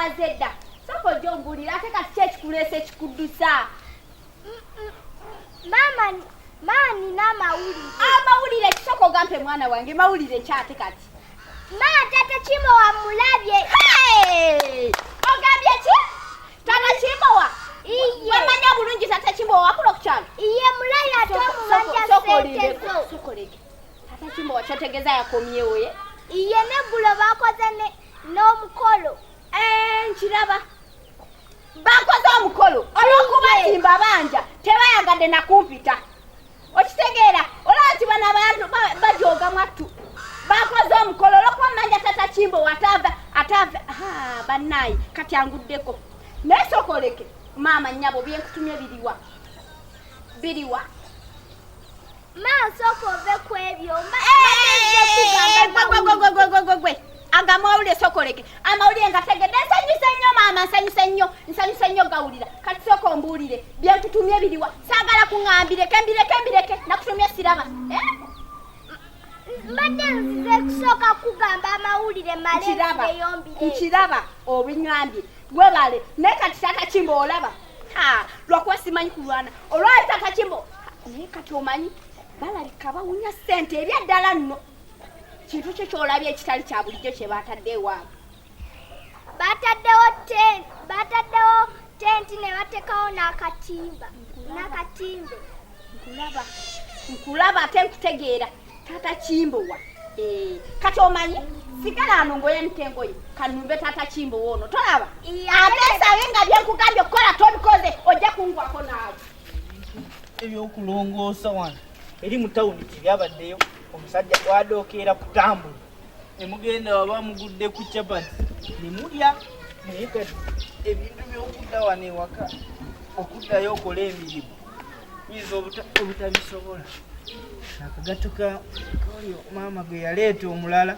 Wabaze dda. Sooka ojja ombuulire ate kati ki ekikuleese ekikuddusa? Maama, maama nina amawulire. Amawulire kisooka ogampe mwana wange, mawulire ki ate kati? Maama taata Kimbowa mulabye. Hey! Ogambye ki? Taata Kimbowa? Iye. Wamanya bulungi taata Kimbowa wakula ku kyalo? Iye mulabye ate omubanja ssente zo. Sooka oleke. Taata Kimbowa kyotegeeza yakomyewo ye? Iye n'eggulo baakoze n'omukolo. Eh, nkiraba. Bakoze omukolo olw'okuba nti mbabanja tebayagadde nakumpita. Okitegeera olaba nti bano abantu bajooga mwattu. Bakoze omukolo olw'okuba mmanja taata Kimbowa ataava ataava bannaayi kati anguddeko. Naye sooka oleke maama nnyabo byenkutumye biriwa? Biriwa? Maa sooka ove ku ebyo. Gwe aga amawulire sooka oleke amawulire nga tegedde. Nsanyuse nnyo maama, nsanyuse nnyo, nsanyuse nnyo gawulira. Kati sooka ombuulire byenkutumye biriwa? Saagala kuŋŋambireke, mbireke, mbireke. Nakutumye siraba. Mbadde nzize kusooka kugamba amawulire male nzireyo. Nkiraba obiŋŋambye, webale. Naye kati taata Kimbo olaba lwakuba simanyi kulwana olwali taata Kimbo. Naye kati omanyi balabika bawunya ssente ebyaddala nno. Kintu kyo kyolabye ekitali kya bulijjo kye baatadde ewaabwe? Bataddewo tenti ne bateekawo n'akatimba n'akatimbe. Nkulaba, nkulaba ate nkutegeera taata Kimbowa. Kati omanyi sigala ano ngoyanika engoye kanumbe taata Kimbowa ono tolaba ate nsabe nga byenkugambye okukola tobikoze ojja kungwako naawe. Ebyokulongoosa wano eri mu tawuni tebyabaddeyo. Omusajja gwadookeera kutambula ne mugenda waba mugudde ku chapati ne mulya. Naye kati ebintu by'okudda wano ewaka okuddayo okola emirimu yinza obutabisobola. Akagato ka oyo maama gwe yaleeta omulala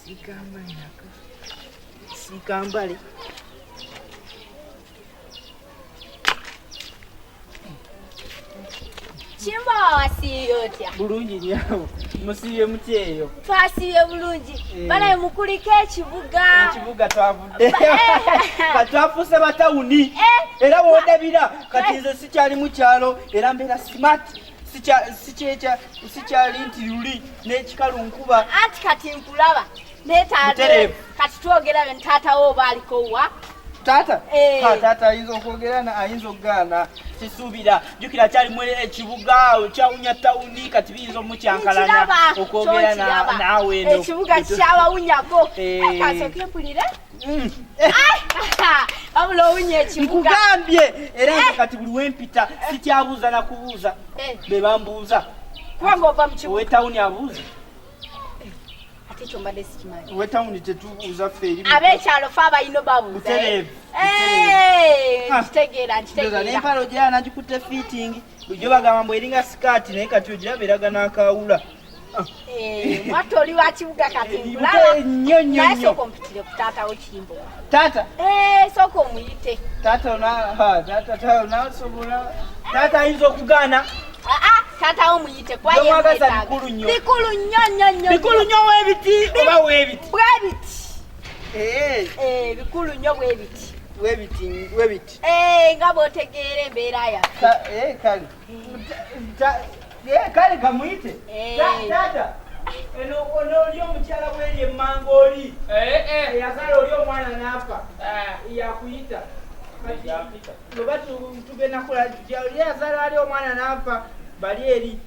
sikambale nako sikambale. Kimbowa wasiibye otya? Bulungi nnyo. Musiibye mutya eyo? Twasiibye bulungi. Banaye mukuliko ekibuga. Ekibuga twavudde. Kati twafuuse batawuni. Era w'ondabira kati nze sikyali mu kyalo era mbeera smart. Sikyali nti luli n'ekikalu nkuba. Anti kati nkulaba. Naye taata kati twogera ne taata wo oba aliko wa? Taata? Taata ayinza okwogera ayinza okugaana. Sisuubira. Jjukira kyalimu ekibuga kyawunya tawuni kati biyinza omukyankalanya okwogera naawe eno. Ekibuga kyabawunyako. Kasooke mpulire. Wabula owunya ekibuga. Nkugambye era nze kati buli wempita sikyabuuza na kubuuza. Be bambuuza. Kubanga ova mu kibuga. Ow'etawuni abuuza. Ate ekyo mbadde sikimanyi. Ow'etawuni tetubuuza ffe eri. Ab'ekyalo ffe abalina babuuza. Butereevu. Nkitegeera, nkitegeera. N'empale ogiraba nagikutte fitting. Bulijjo bagamba mbu eringa sikaati naye kati ogiraba eraga n'akaawula. Mwattu oli wa kibuga kati nkulaba. Nnyo nnyo Naye nnyo. sooka ompitire ku taata wo Kimbowa. Taata? Sooka omuyite. Taata taata onasobola. Taata ayinza okugaana. Taata wo muyite kuba ye Byomwagaza mwetaaga. bikulu nnyo. Bikulu nnyo nnyo nnyo. Bikulu nnyo webiti oba webiti? Bwebiti. Bikulu nnyo bwebiti. Webiti, webiti. Nga bw'otegeera embeera yaffe. Kale. Kale kamuyite. Taata. Eno ono oli omukyala bweri emmanga oli. Eyazaala oli omwana n'afa. Yakuyita. Oba tugenda kukola oli yazaala ali omwana n'afa bali eri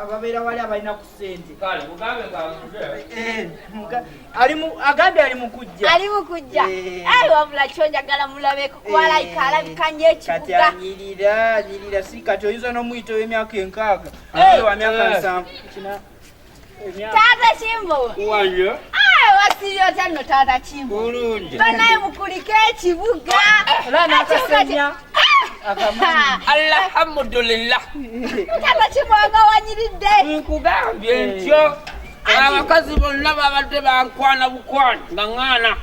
ababeera wali abalina ku ssente. Kale mugambe kanzije. Agambye ali mu kujja. Ali mu kujja. Wabula kyo njagala mulabeko kuba alayika alabika nnyo ekibuga. Kati anyirira, anyirira si kati oyinza n'omuyita ow'emyaka 60. Ate wa myaka 70. Kina Taata Kimbowa. Wayo. Wasiibye otya nno taata Kimbowa? Bulungi. Banaye mukulike ekibuga. Era n'akasenya. Alhamdulillah. Taata Kimbowa nga wanyiridde. Nkugambye ntyo. Abakazi bonna babadde bankwana bukwani nga ŋŋaana.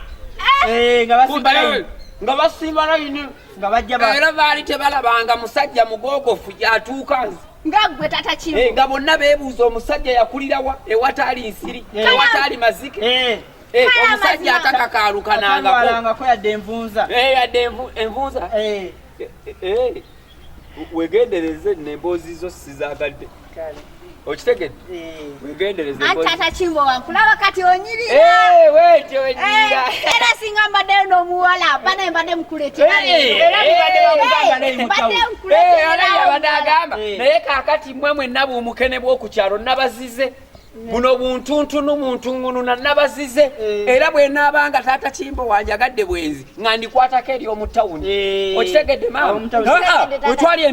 Nga basimba layini. Nga basimba layini. Nga bajja ba- Era baali tebalabanga musajja mugoogofu gy'atuuka nze. Nga ggwe taata Kimbowa. Nga bonna beebuuza omusajja yakulira wa ewataali nsiri, ewataali mazike. Eh, omusajja atakakaalukanangako yadde envunza. Eh, yadde envunza. Eh. Eh, wegendereze nemboozi zo sizagadde. Okitegedde? Wegendereze. Anti Taata Kimbowa nkulaba kati onyirira. Eh, weetyo onyirira. Era singa mbaddeyo n'omuwala banaye mbadde mukuleetera leero. Era bibadde bamugamba naye mu Mbadde tawuni. nkuleetera abadde agamba Eh. naye kaakati mmwe mwenna bumukene bw'oku kyalo nabazize buno buntuntunu muntungunu na nabazize Eh. era bwe naabanga taata Kimbo wanjagadde bwenzi nga ndikwatako eri omu tawuni. Eh. Okitegedde maama? Omu tawuni. Ah, ah, Okitegedde, taata. wetwali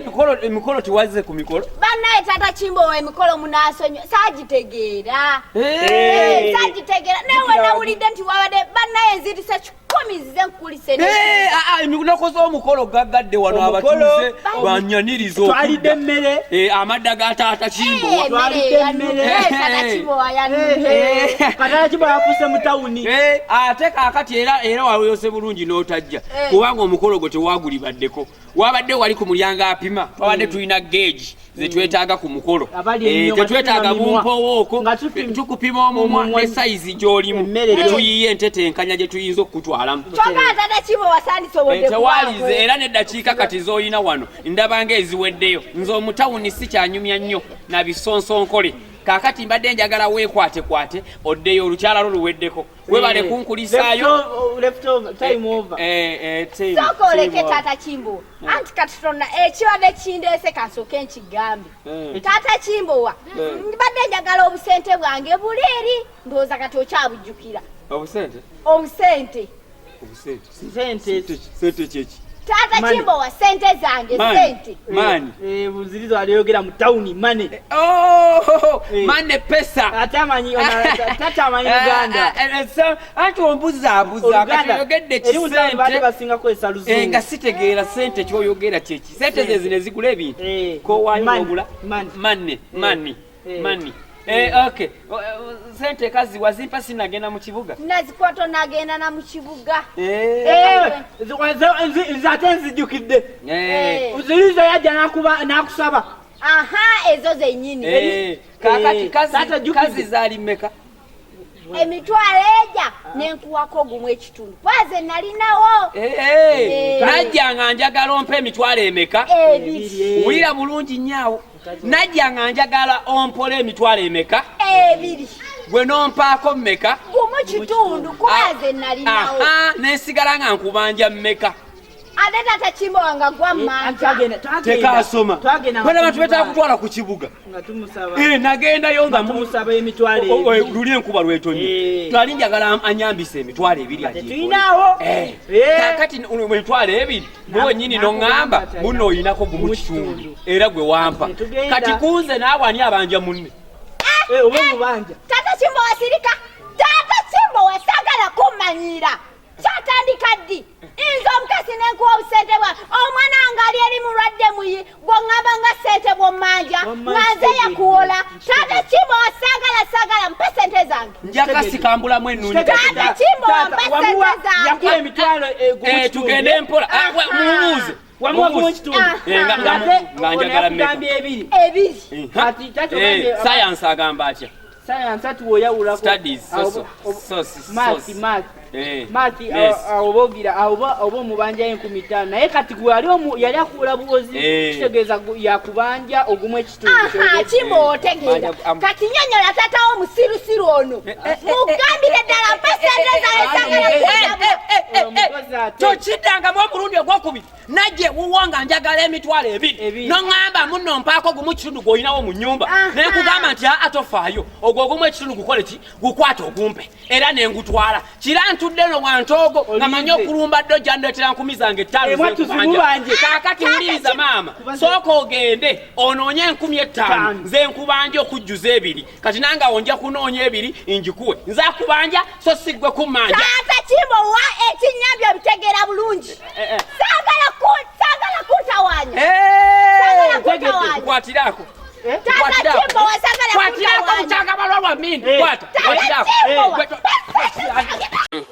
emikolo tiwazze ku mikolo. Bannaye Taata Kimbowa emikolo munaasonyiwa saagitegeera. Eh. Saagitegeera naye wenawulidde nti wabadde bannaye nzirise 10 nzize nkukulise ne. Eh, ah, ah, emikolo z'omukolo gaggadde wano Omukolo. abatuuze banyaniriza Twalidde okudda. emmere. Eh, amadda ga taata Kimbowa. Emmere Twalidde yanudde, emmere. Taata Kimbowa yanudde. Taata Kimbowa yafuuse mu tawuni. Eh, ate kaakati era waweyose bulungi n'otajja Eh. kubanga omukolo gwo tewagulibaddeko wabadde wali ku mulyango apima twabadde tulina geegi zetwetaaga ku mukolo. Abali Eh, ennyo nga tetwetaaga tupima mimwa. bumpowooko Nga tupima- tukupima omumwa omumwa. ne sayizi gy'olimu Emmere ne tuyiye entetenkanya gye tuyinza okukutwalamu. Kyokka Taata Kimbowa sandisobodde Eh, tewaalize kubaako. era n'eddakiika kati z'olina wano ndaba ng'eziweddeyo nze omutawuni si kyanyumya nnyo na bisonsonkole kaakati mbadde njagala weekwatekwate oddeyo olukyala lwo luweddeko webale kunkulisaayo. Left over, time over. Eh, eh, time. Sooka oleke Kimbowa. Taata Kimbowa. Anti kati tonna ekibadde kindeese kansooke nkigambe. Taata Kimbowa mbadde njagala obusente bwange buli eri ndowooza kati okyabujjukira. Obusente. Obusente. Obusente. Sente. Sente kyeki? Taata Money. Kimbowa sente zange Money. sente. Maani. Eh, buzirizo aliyogera mu tawuni mane. Oh, Eh. mane pesa. Ate amanyi tata amanyi Uganda. Eh, eh, eh, anti ombuzaabuza kati oyogedde Eri mu tawuni baadde kisente basinga kukozesa Eh, luzungu. nga sitegeera sente kyoyogera kyeki sente ze zino ezigula ebintu Eh, kowaayo money, ogula money. manne manni Eh. manni Eh, okay. Sente kazi wazimpa sinagenda mu kibuga. Nazikwata nagenda na mu kibuga. Eh. Eh, nze ate nzijjukidde. Eh. Zirizo yajja n'akusaba. Aha ezo zennyini. Eh, kaakati Eh, taata jjukidde. kazi zaali mmeka? Emitwalo egya nenkuwako gumu ekitundu kwaze nalinawo. Eh, eh. Eh. Najja nga njagala ompa emitwalo emeka? Ebiri. Wulira bulungi nnyo. Najja nga njagala ompola emitwalo emeka? Ebiri. Gwe n'ompaako mmeka? Gumu kitundu kwaze nalinawo. Aha, nensigala nga nkubanja mmeka? Ate Taata Kimbowa nga gwa mmanja. Tekaasoma. Twagenda Bano abantu beetaaga kutwala ku kibuga. nga tumusaba. Eh, nagendayo nga Tumusaba emitwalo ebiri. luli enkuba lwetonye Eh. twali njagala anyambise emitwalo ebiri Ate aginkole. tulinaawo. Eh, Eh. kaakati emitwalo ebiri gwe wennyini Nakugamba noŋŋamba nti munno oyinako gumu gumu kitundu kitundu. era gwe wampa Ne tugenda. kati kunze naawe ani abanja munne? Eh, oba omubanja. Taata Kimbowa sirika. Taata Kimbowa saagala kummanyiira. Kyatandika ddi? Nze omukasi nenkuwa obusente bwa omwana wange ali eri mulwadde muyi gwoŋŋamba nga sente bw'ommanja Wamma nga nze nkitegedde. yakuwola. Taata Kimbowa saagala saagala mpa sente zange. Njakasikamulamu ennungi. Taata Kimbowa Taata, mpa wamuwa sente zange. yakuwa emitwalo gumu Eh, kitundu. tugende mpola. Ah, mumubuuze. Wamuwa gumu Mumubuuze. kitundu. Aha. Eh, Ng'ate nga ono njagala mmeka? yakugambye ebiri. Ebiri. Eh, Kati taata eh, ogambye- science agamba atya? Science ati woyawulako. Studies, Awo- soso, sosi, Math, sosi. math. Eh, Math, yes. awo bogira awo oba omubanjayo 5,000 naye kati gwe yali akuwola buwozi Eh. kitegeeza yakubanja ogumu ekitundu. Aha, Kimbowa otegeera. Kati nnyonnyola taata wo musirusiru ono. Mugambire ddala mpa sente zange saagala kuntabula. Omukozi ate. Tokiddangamu omulundi ogwokubiri najja ewuwo nga njagala emitwalo ebiri Ebiri. noŋŋamba munno mpaako gumu kitundu gw'olinawo mu nnyumba Aha. ne nkugamba nti aa tofaayo ogwo ogumu ekitundu gukole ki gukwate ogumpe era ne ngutwala kira ntudde no wantoogo nga manyi Olinze. okulumba ddo gyandeetera nkumi zange ttaano Eh, mwattu zenkubanja. zimubanje. Kaakati wuliriza maama sooka ogende onoonye 5,000 Ttaano. nze nkubanja okujjuza ebiri kati nange awo nja kunoonya ebiri njikuwe nze akubanja so si ggwe kummanja. Taata Kimbowa ekinnyambye obitegeera bulungi. Saagala saagala kuntawaanya. Saagala kuntawaanya. Kwatiraako. Taata Kimbowa saagala Kwatirako kuntawaanya. mukyanga balwa lwa mindi. Eh. Kwata. Taata Kwatirako. Kimbowa. Gwe- Mpa sente zange.